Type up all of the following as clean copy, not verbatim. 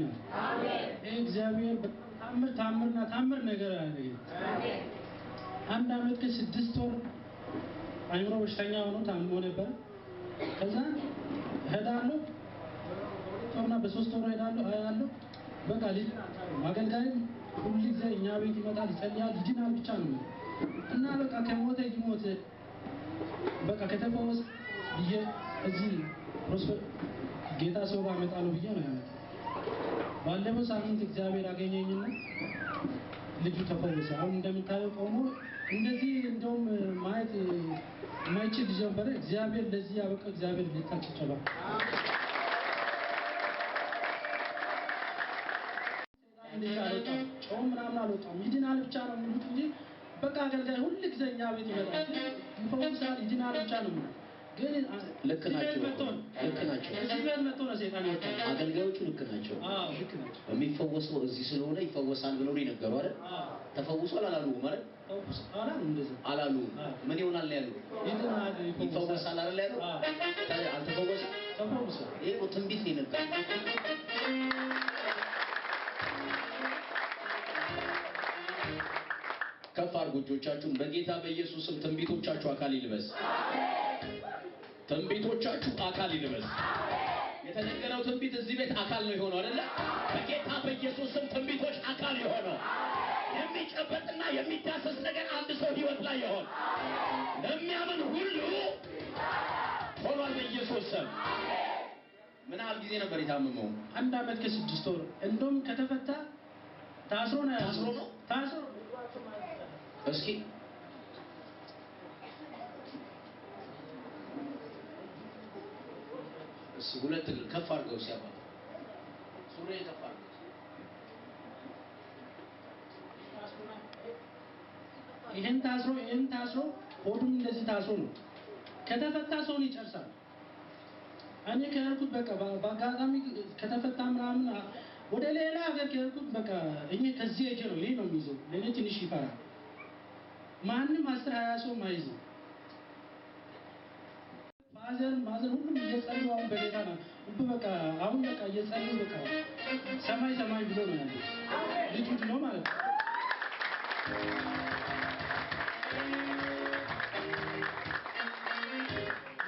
ይድናል። አሜን። ይህ እግዚአብሔር ታምር ታምርና ታምር ነገር አለ። አሜን። 1 ዓመት ከ6 ወር አይምሮ በሽተኛ ሆኖ ታሞ ነበር። ከዛ እሄዳለሁ 2 ወርና በ3 ወሩ እሄዳለሁ አያለሁ። በቃ ልጅ አገልጋይም ሁሉ ጊዜ እኛ ቤት ይመጣል፣ ይጸልያል፣ ይድናል ብቻ ነው እና በቃ ከሞተ ይሞት በቃ ከተፈወሰ ብዬ እዚህ ፕሮስፐር ጌታ ሰው ጋር አመጣለሁ ብዬ ነው ያመጣው። ባለፈው ሳምንት እግዚአብሔር አገኘኝና ልጁ ተፈወሰ። አሁን እንደምታየው ቆሞ እንደዚህ እንደውም ማየት የማይችል ልጅ ነበረ። እግዚአብሔር ለዚህ ያበቃ እግዚአብሔር ሊታች ይችላል። ጨው ምናምን አልወጣም፣ ይድናል ብቻ ነው የሚሉት እንጂ በቃ አገልጋይ ሁል ጊዜ እኛ ቤት ይመጣል፣ ይፈውሳል፣ ይድናል ብቻ ነው የሚሉት። ግን ልክ እዚህ ቤት ናቸው። መጥቶ ነው ልክ ናቸው። እዚህ ቤት መጥቶ ነው ሰይጣን የወጣው። አገልጋዮቹ ልክ ናቸው። አዎ ልክ ናቸው። የሚፈወሰው እዚህ ስለሆነ ይፈወሳል ብለው ነው የነገሩ አይደል? አዎ ተፈውሷል አላሉ ማለት ተፈውስ አላሉ እንደዛ አላሉ። አዎ። ምን ይሆናል ነው ያሉ? ይድናል፣ ይፈወሳል አይደል ያሉ? አዎ ታዲያ አልተፈወሰም? ተፈውሷል። ይሄ እኮ ትንቢት ነው የነገሩ። ከፍ አድርጉ እጆቻችሁን። በጌታ በኢየሱስ ስም ትንቢቶቻችሁ አካል ይልበስ። ትንቢቶቻችሁ አካል ይልበስ። የተነገረው ትንቢት እዚህ ቤት አካል ነው የሆነው አይደለ? በጌታ በኢየሱስ ስም ትንቢቶች አካል የሆነው የሚጨበጥና የሚዳሰስ ነገር አንድ ሰው ህይወት ላይ የሆነ ለሚያምን ሁሉ ሆኗል በኢየሱስ ስም። ምን ያህል ጊዜ ነበር የታመመው? 1 ዓመት ከ6 ወር እንደውም ከተፈታ ታስሮ ነው ያለው። ታስሮ ነው? ታስሮ እስኪ እሱ ሁለት እግር ከፍ አድርገው ሲያባ ሱሪ ከፍ አድርገው ይሄን ታስሮ ይሄን ታስሮ ሆዱም እንደዚህ ታስሮ ነው። ከተፈታ ሰውን ይጨርሳል። እኔ ከሄድኩት በቃ በአጋጣሚ ከተፈታ ምናምን ወደ ሌላ ሀገር ከሄድኩት በቃ እኔ ከዚህ ሄጄ ነው ይሄ ነው የሚይዘው። ለእኔ ትንሽ ይፈራል። ማንም 10 20 ሰው አይይዝም። father mother ሁሉም እየጸለዩ አሁን በጌታ ነው። ሁሉ በቃ አሁን በቃ እየጸለዩ በቃ ሰማይ ሰማይ ብሎ ነው ያለው። ልጁ ድኖ ማለት ነው።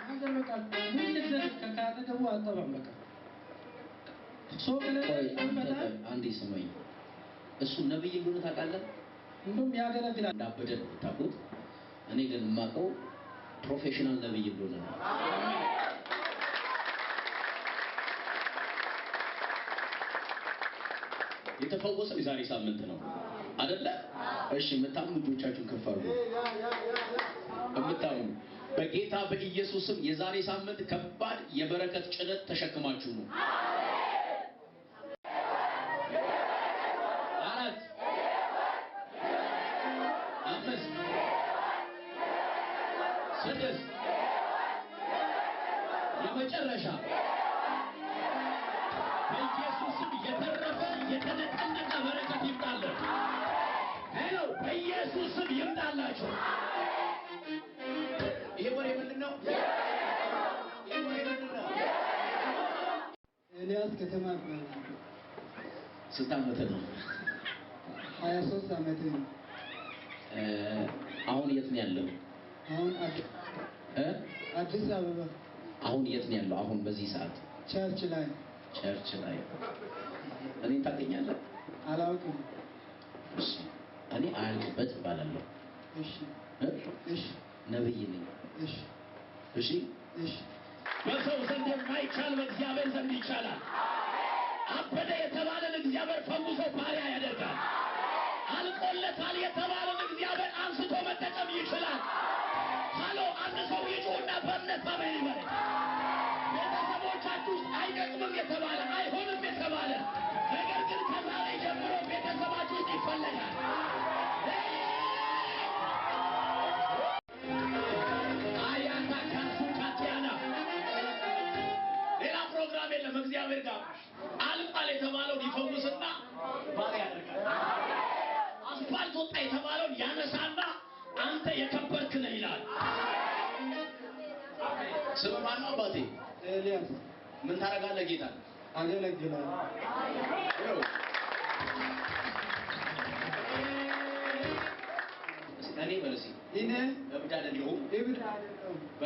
mother በቃ ሁል ጊዜ ከአጠገቡ አጠባም በቃ ሰው ከሌለ ቆይ አንተ ይፈታል። ቆይ አንዴ ስማኝ። እሱ ነብይ እንደሆነ ታውቃለህ? እንደውም ያገለግላል። እንዳበደ ነው የምታውቁት። እኔ ግን የማውቀው professional ነብይ እንደሆነ ነው። የተፈወሰው የዛሬ ሳምንት ነው አይደለ? እሺ፣ የምታምኑ እጆቻችሁን ከፍ አድርጉ። የምታምኑ በጌታ በኢየሱስ ስም የዛሬ ሳምንት ከባድ የበረከት ጭነት ተሸክማችሁ ነው። 4 5 6 የመጨረሻ በኢየሱስ ስም የተረፈ የተነቀነቀ በረከት ይምጣልን። Hello፣ በኢየሱስ ስም ይምጣላችሁ። ይሄ ወሬ ምንድን ነው? ይሄ ወሬ ምንድን ነው? ኤልያስ ከተማ እባላለሁ። ስንት ዓመትህ ነው? 23 ዓመቴ ነው። አሁን የት ነው ያለው? አሁን እ? አዲስ አበባ አሁን የት ነው ያለው? አሁን በዚህ ሰዓት church ላይ። church ላይ። እኔን ታውቀኛለህ? አላውቅም። እሺ፣ እኔ አያልቅበት እባላለሁ። እሺ። እ? እሺ። ነብይ ነኝ። እሺ። እሺ። እሺ። በሰው ዘንድ የማይቻል በእግዚአብሔር ዘንድ ይቻላል። አበደ የተባለን እግዚአብሔር ፈውሶ ባሪያ ያደርጋል። አልቆለታል የተባለን እግዚአብሔር አንስቶ መጠቀም ይችላል። ሃሎ፣ አንድ ሰው ይጩህና በእምነት አሜን ይበል። ቤተሰቦቻችሁ ውስጥ አይጠቅምም የተባለ፣ አይሆንም የተባለ ነገር ግን ከዛሬ ጀምሮ ቤተሰባችሁ ውስጥ ይፈለጋል። አያታ ካሱ ካቲያና ሌላ ፕሮግራም የለም። እግዚአብሔር ጋር አልቋል የተባለውን ይፈውስና ባሪያ ያደርጋል። አስፋልት ወጣ የተባለውን ያነሳና አንተ የከበርክ ነህ ይላል። ስም ማነው አባቴ? ኤልያስ። ምን ታደርጋለህ ጌታ? አገለግላለሁ።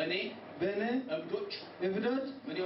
በእኔ በእኔ እብዶች እብዶች ምን